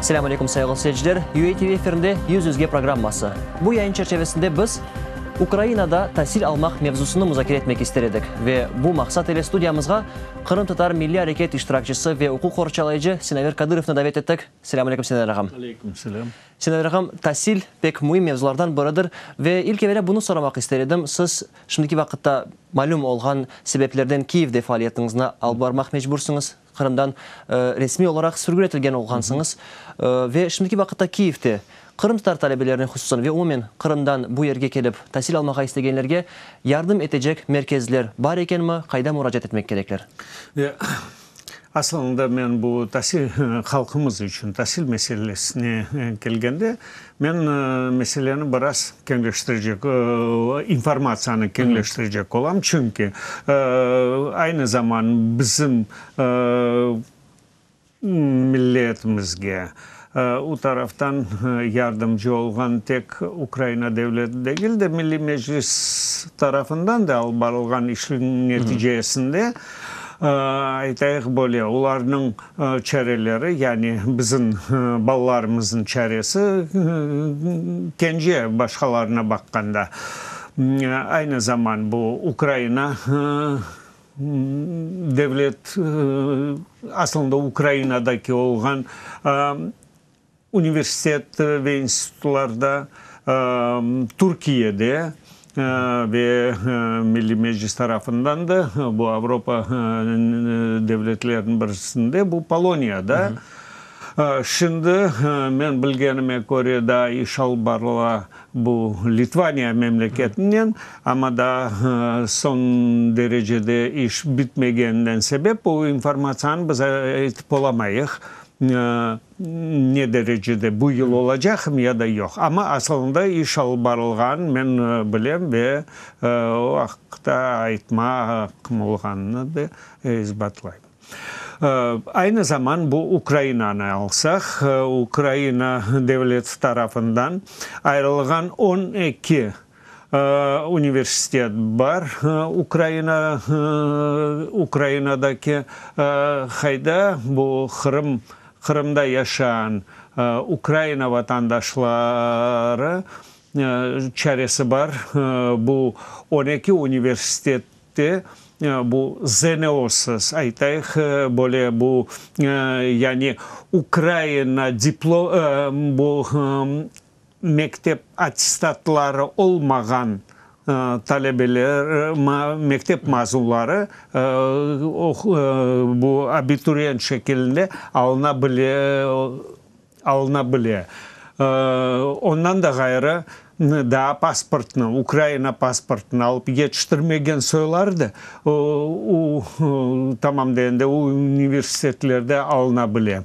Selâm aleyküm, sayğılı seyirciler! UATV efirinde Yüz yüzge programması. Bu yayın çerçevesinde biz Ukrainada tasil almaq mevzusını muzakere etmek ister edik ve bu maqsat ile studiyamızğa qırımtatar milliy areket iştirakçisi ve uquq qorçalayıcı Sinaver Kadırovnı davet ettik. Selâm aleyküm, Sinaver ağam! Aleyküm selâm! Sinaver ağam, tasil pek müim mevzulardan biridir ve ilk evelâ bunı soramaq ister edim, siz şimdiki vaqıtta malüm olğan sebeplerden Kiyevde faaliyetiñizni alıp barmaq mecbursıñız, Qırımdan resmiy olaraq sürgün etilgen olğansıñız ve şimdiki vaqıtta Kiyevde qırımtatar talebelerine hususan ve umumen Qırımdan bu yerge kelip tasil almağa istegenlerge yardım etecek merkezler bar ekenmi, qayda muracaat etmek kerekler? Asılında men bu tasil, halqımız içün tasil meselesine kelgende, men meseleni biraz keñleştirecek, informatsiyanı keñleştirecek olam, çünki aynı zaman bizim milletimizge u taraftan yardımcı olğan tek Ukraina devleti degil de, Milliy Meclis tarafından da alıp barılğan işniñ neticesinde, aytayıq böyle, olarnıñ çareleri, yani bizim balalarımıznıñ çaresi kence başqalarına baqqanda. Aynı zaman bu Ukraina devlet, aslında Ukrainadaki olğan universitet ve institutlarda, Türkiyede ve Milliy Meclis tarafından da bu Avropa devletleriniñ birisinde, bu Poloniyada. Şimdi, men bilgenime köre, daa iş alıp barıla bu Litvaniya memleketinen, amma daa soñ derecede iş bitmegeninden sebep bu informatsiyanı biz aytıp olamayıq. Ne derecede bu yıl olacaqmı ya da yoq. Amma asılında iş alıp barılğanın men bilem ve o aqta aytma aqqım olğanını da isbatlayım. Aynı zaman bu Ukrainanı alsaq, Ukraina devleti tarafından ayırılğan 12 universitet bar Ukraina, Ukrainadaki qayda bu Qırım, Qırımda yaşağan Ukraina vatandaşları çaresi bar. Bu 12 universitette bu ZNO-sız, aytayıq, böyle bu yani Ukraina diplo bu Mektep attestatları olmağan talebeler, mektep mazunları bu abituriyent şekilinde alına bile, alına bile. Ondan da ğayrı, daa pasportnı, Ukraina pasportını alıp yetiştirmegen soylar da o, tamam degende, o universitetlerde alına bile.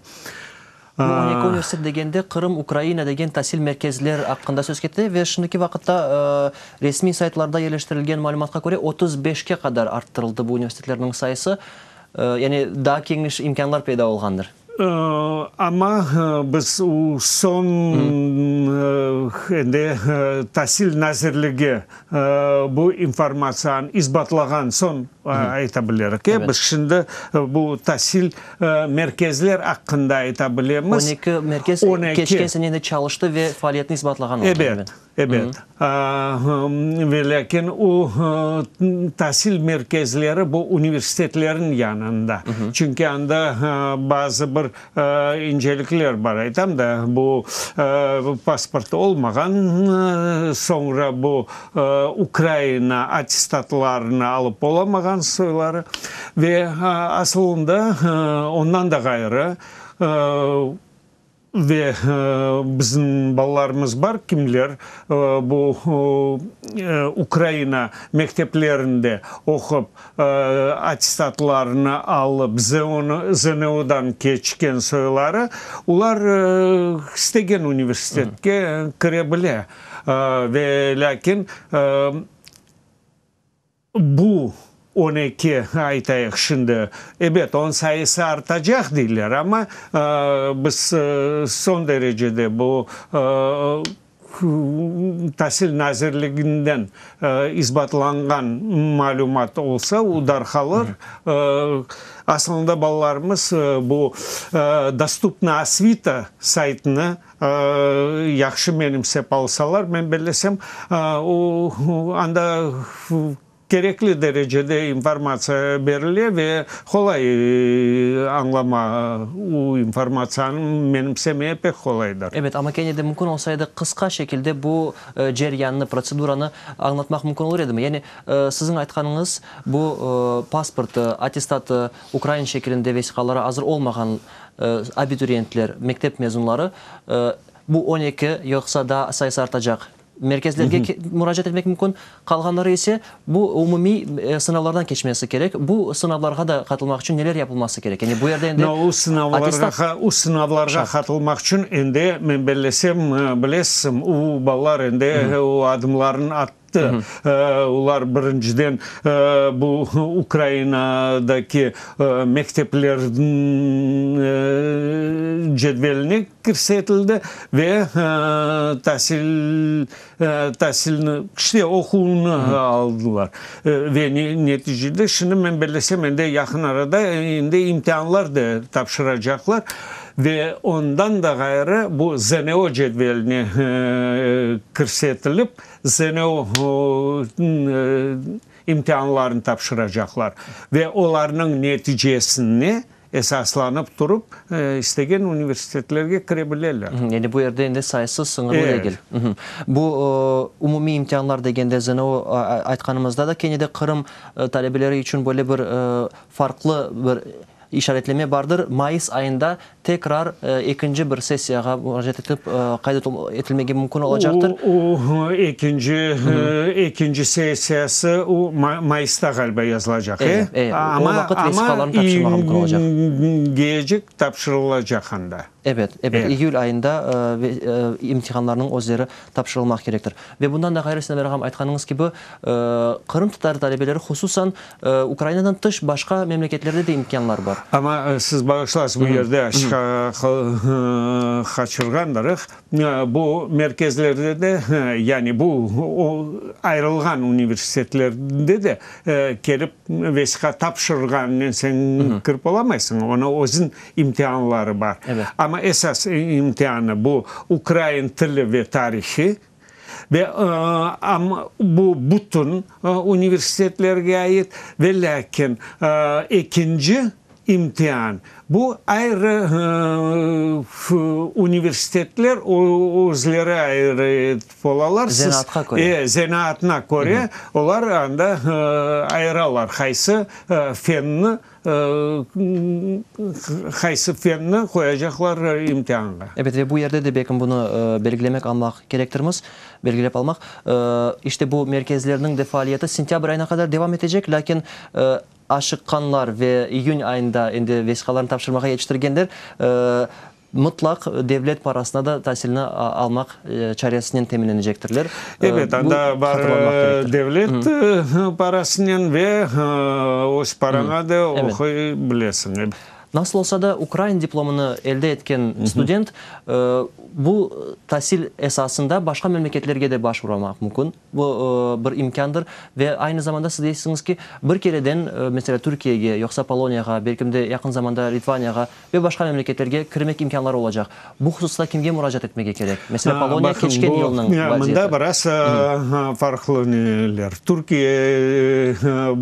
Bu on eki universitet degende Qırım, Ukraina degen tasil merkezler aqqında söz kete ve şimdiki vaqıtta resmiy saytlarda yerleştirilgen malümatqa köre 35-ke qadar arttırıldı bu universitetlerniñ sayısı, yani daa keniş imkânlar peyda olğandır. Amma biz o soñ endi Tasil nazirligi Bu informatsiyanı isbatlağan soñ ayta bilirik. Biz şimdi bu tasil merkezler aqqında ayta bilemiz. 12 merkez keçken sene endi çalıştı ve faaliyetini isbatlağan oldı. Ebet, ebet. Ve lâkin o tasil merkezleri bu universitetlerniñ yanında. Çünki anda bazı bir İncelikler bar, aytam da, bu pasportı olmağan, soñra bu Ukraina attestatlarını alıp olamağan soyları ve asılında ondan da ğayrı ve bizim balalarımız bar, kimler bu Ukraina mekteplerinde oqup, attestatlarını alıp, ZNO-dan keçken soyları, olar istegen universitetke kire bile. Ve lâkin bu 12, aytayıq şimdi, ebet, onıñ sayısı artacaq deyler, amma biz soñ derecede bu. Tasil nazirliginden isbatlanğan malümat olsa, o darqalır. Aslında balalarımız bu Dostupna osvita saytını yahşı menimsep alsalar, men bellesem, o anda kerekli derecede informatsiya berile ve qolay añlama, o informatsiyanı menimsemeye pek qolaydır. Ebet, amma kene de mümkün olsa edi, qısqa şekilde bu ceryannı, protseduranı añlatmaq mümkün olur edimi? Yani, siziñ aytqanıñız, bu pasportı, attestatı, ukrain şekilinde vesiqaları azır olmağan abituriyentler, mektep mezunları, bu 12, yoqsa daa sayısı artacaq, merkezlerge muracaat etmek mümkün, qalğanları ise bu umumiy sınavlardan keçmesi kerek. Bu sınavlarğa da qatılmaq içün neler yapılması kerek? Yani bu yerde endi O sınavlarğa, o sınavlarğa qatılmaq içün endi, men bellesem, bilesiñ, o balalar endi o adımlarını attı. Olar birinciden bu Ukrainadaki mekteplerniñ cedveline kirsetildi ve tasil, tasilni, işte, oquvnı aldılar. Ve neticede şimdi, men bellesem, endi yaqın arada endi imtianlar da tapşıracaqlar. Ve ondan da ğayrı bu ZNO cedveline kirsetilip, ZNO imtianlarını tapşıracaqlar ve olarnıñ neticesine esaslanıp turıp, istegen universitetlerge kire bileler. Yani bu yerde endi sayısı sıñırlı degil. Bu umumiy imtianlar degende, ZNO aytqanımızda da, kene de Qırım talebeleri içün böyle bir farqlı bir İşaretleme bardır, mayıs ayında tekrar ekinci bir sessiyağa muracaat etip qayd etilmege mümkün olacaqtır. O, ekinci, ekinci sessiyası o, mayısta ğaliba yazılacaq, e? E, e, o vaqıt vesiqalarnı tapşırmağa mümkün olacaq. Amma iyüngeecik tapşırılacaq anda. Ebet, ebet, iyül ayında imtihanlarnıñ özleri tapşırılmaq kerektir. Ve bundan da ğayrı, Sinaver ağam, aytqanıñız kibi, qırımtatar talebeleri, hususan, Ukrainadan tış başqa memleketlerde de imkânlar bar. Amma siz bağışlarsız, bu yerde qaçırğandırıq. Bu merkezlerde de, yani bu ayrılğan universitetlerde de kelip vesiqa tapşırğanınen sen kirip olamaysıñ. Onıñ özüniñ imtianları bar. Amma esas imtianı bu ukrain tili ve tarihi. Ve amma bu bütün universitetlerge ait, ve lâkin ekinci imtian, bu ayrı universitetler özleri ayrı etip olalar. Zenaatqa köre. Zenaatına köre olar anda ayıralar, qaysı fenni Qaysı fenni qoyacaqlar imtianğa? Ebet, ve bu yerde de belkim bunı belgilemek almaq kerektirmiz, belgilep almaq. İşte bu merkezlerniñ de faaliyeti sentâbr ayına qadar devam etecek, lâkin aşıqqanlar ve iyün ayında endi vesiqalarnı tapşırmağa yetiştirgenler Mıtlaq devlet parasına da tasilni almaq çaresinen teminlenecektirler. Ebet, anda bar devlet parasınen ve öz paraña da oquy bilesiñ. Nasıl olsa da, ukrain diplomını elde etken student bu tasil esasında başqa memleketlerge de başvurmaq mümkün. Bu bir imkândır. Ve aynı zamanda siz deysiñiz ki, bir kereden, meselâ, Türkiyege, yoqsa Poloniyağa, belkim de yaqın zamanda Litvaniyağa ve başqa memleketlerge kirmek imkânları olacaq. Bu hususta kimge muracaat etmege kerek? Meselâ, Poloniya keçken yılnıñ vaziyeti. Mında biraz farqlı neler. Türkiye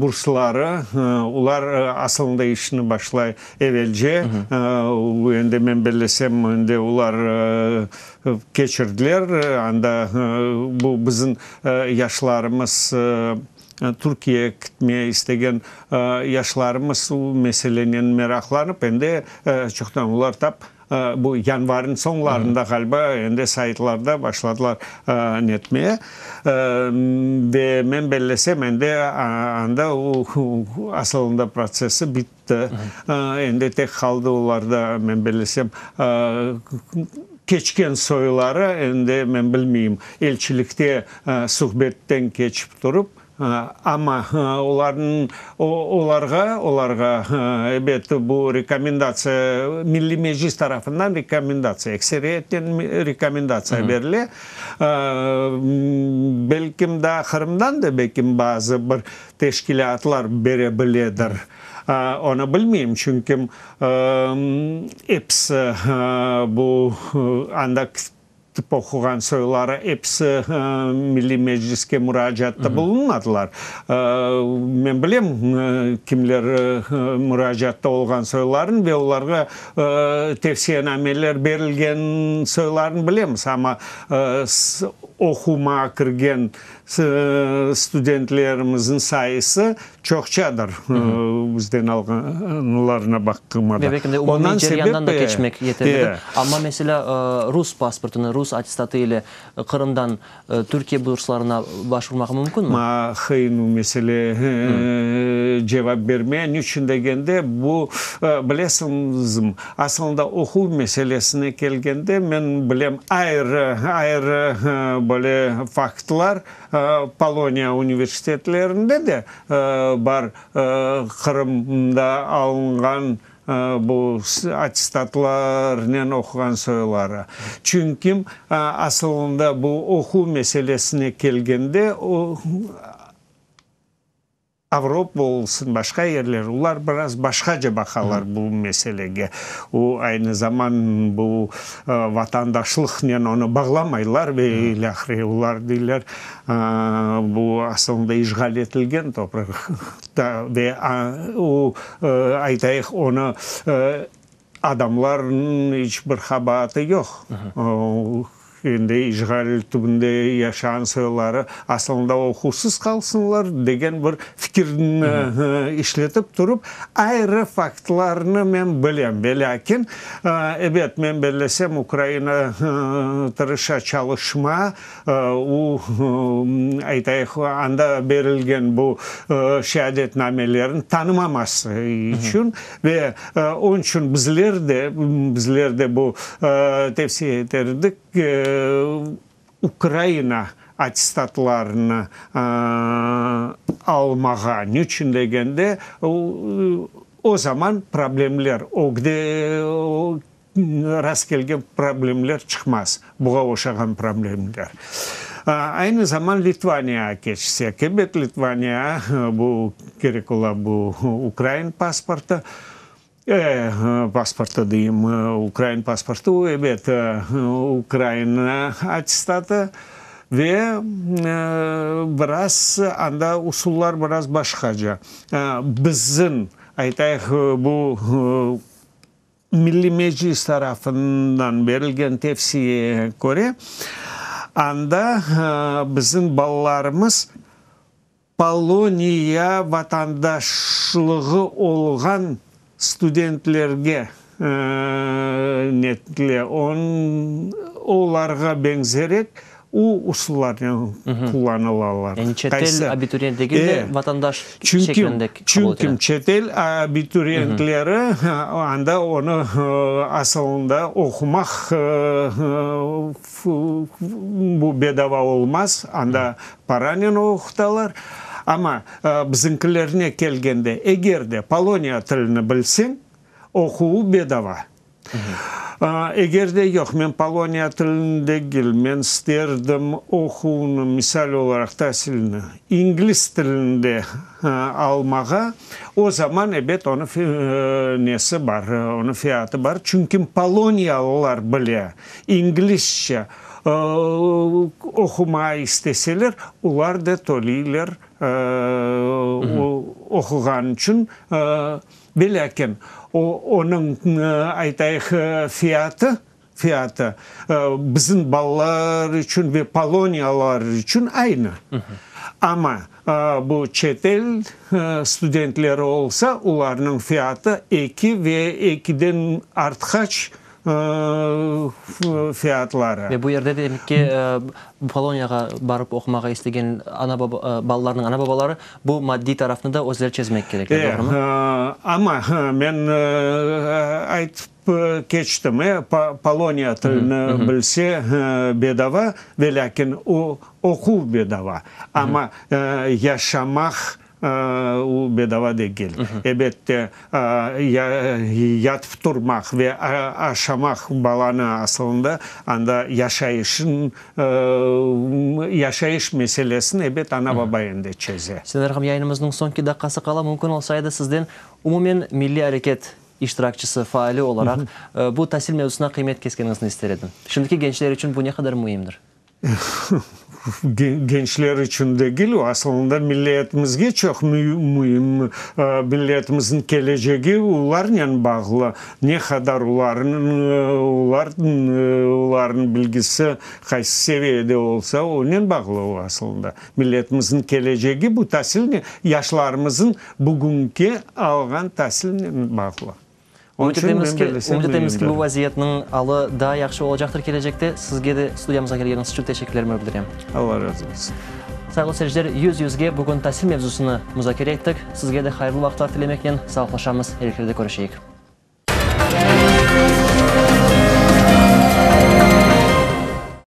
bursları, olar asılında işni başlay evelce. Endi men bellesem, endi olar keçirdiler. Anda bu bizim yaşlarımız, Türkiyege ketmege istegen yaşlarımız bu meselenen meraqlanıp, endi çoqtan olar tap bu yanvarnıñ soñlarında ğaliba endi saytlarda başladılar netmeye. Ve men bellesem, endi anda o asılında protsessi bitti. Endi tek qaldı olarda, men bellesem, keçken soyları, endi men bilmeyim, elçilikte suhbetten keçip turıp. Amma olarnıñ, olarğa, olarğa, ebet, bu rekomendatsiya, Milliy Meclis tarafından rekomendatsiya, ekseriyetnen rekomendatsiya berile. Belkim daa Qırımdan da belkim bazı bir teşkilâtlar bere biledir. Onı bilmeyim, çünki episi bu anda tıp oquğan soyları episi Milliy Mecliske muracaatta bulunmadılar. Men bilem, kimler muracaatta olğan soylarını ve olarğa tevsiyenameler berilgen soylarını bilemiz, amma oqumağa kirgen studentlerimizniñ sayısı çoqçadır, bizden alğanlarına baqqanda. Ve belki de umumiy ceryandan da keçmek yeterlidir. Amma, meselâ, rus pasportını, rus attestatı ile Qırımdan Türkiye burslarına başvurmaq mümkünmi? Maña qıyın bu mesele cevap bermeye. Niçün degende, bu, bilesiñizmi, asılında oquv meselesine kelgende, men bilem ayrı, ayrı böyle faktlar Poloniya universitetlerinde de bar Qırımda alınğan bu attestatlarnen oquğan soyları. Çünki asılında bu oquv meselesine kelgende, Avropa olsun, başqa yerler, olar biraz başqaca baqalar bu meselege. O, aynı zaman bu vatandaşlıqnen onı bağlamaylar ve ilâhre. Olar deyler, bu asılında işğal etilgen topraqta ve o, aytayıq, onı Adamlarnıñ iç bir qabaatı yoq. Endi işğal tübünde yaşağan soyları asılında oquvsız qalsınlar degen bir fikirni işletip turıp, ayrı faktlarnı men bilem. Velâkin, ebet, men bellesem, Ukraina tırışa çalışma, O, aytayıq, anda berilgen bu şeadetnamelerniñ tanımaması içün ve onıñ içün bizler de, bizler de bu tevsiye eter edik, Ukraina attestatlarını almağa. Niçün degende, o zaman problemler ögde Rastkelgen problemler çıqmaz, buğa oşağan problemler. Aynı zaman Litvaniyağa keçsek, ebet, Litvaniya, bu kerek ola bu ukrain pasportı, pasportı deyim, ukrain pasportı, ebet, Ukraina attestatı ve biraz anda usullar biraz başqaca. Bizim, aytayıq, bu Milliy Meclis tarafından berilgen tevsiyege köre, anda bizim balalarımız Poloniya vatandaşlığı olğan studentlerge netle, olarğa beñzerek O usullarnen qullanılalar. Yani çetel abituriyent degil de, vatandaş şeklinde qabul etile. Çünki çetel abituriyentleri anda onı asılında oqumaq bu bedava olmaz, anda paranen oqutalar. Amma bizimkilerine kelgende, eger de poloniya tilini bilseñ, oquvı bedava. Eger de yoq, men poloniya tilini degil, men isterdim oquvnı, misal olaraq, tasilni ingliz tilinde almağa, o zaman, ebet, onıñ nesi bar, onıñ fiyatı bar, çünki poloniyalılar bile inglizce oqumağa isteseler, olar da töleyler oquğan içün. Velâkin, o, onıñ, aytayıq, fiyatı, fiyatı bizim balalar içün ve poloniyalılar içün aynı. Amma bu çetel studentleri olsa, olarnıñ fiyatı eki ve ekiden artqaç. fiyatları. Ve bu yerde demek ki, Poloniyağa barıp oqumağa istegen ana-baba, balalarnıñ ana-babaları bu maddiy tarafnı da özleri çezmek kerekler, doğrumı? Amma men aytıp keçtim, Poloniya tilini bilse bedava, velâkin o oquv bedava, amma yaşamaq O bedava degil. Ebette, yatıp turmaq ve aşamaq balanı asılında anda yaşayışın, yaşayış meselesini ebet ana-baba endi çeze. Serdar ağam, yayınımıznıñ soñki daqqası qala. Mümkün olsaydı, sizden umumen milliy areket iştirakçisi, faali olaraq bu tasil mevzusına qıymet keskeniñizni ister edim. Şimdiki gençler içün bu ne qadar müimdir? Gençler içün degil, o asılında milletimizge çoq müim, milletimizniñ kelecegi olarnen bağlı. Ne qadar olarnıñ, olar, olarnıñ bilgisi qaysı seviyede olsa, onen bağlı o asılında. Milletimizniñ kelecegi bu tasilnen, yaşlarımızın bugünki alğan tasilinen bağlı. Ümüt etemiz ki, ümüt etemiz ki, bu vaziyetniñ alı daa yahşı olacaqtır kelecekte. Sizge de studiyamızğa kelgeniñiz içün teşekkürlerimi bildirem. Allah razı olsun. Sayğılı seyirciler, Yüz-yüzge bugün tasil mevzusını muzakere ettik. Sizge de hayırlı vaqıtlar tilemeknen sağlıqlaşamız, erkekte körüşeyik.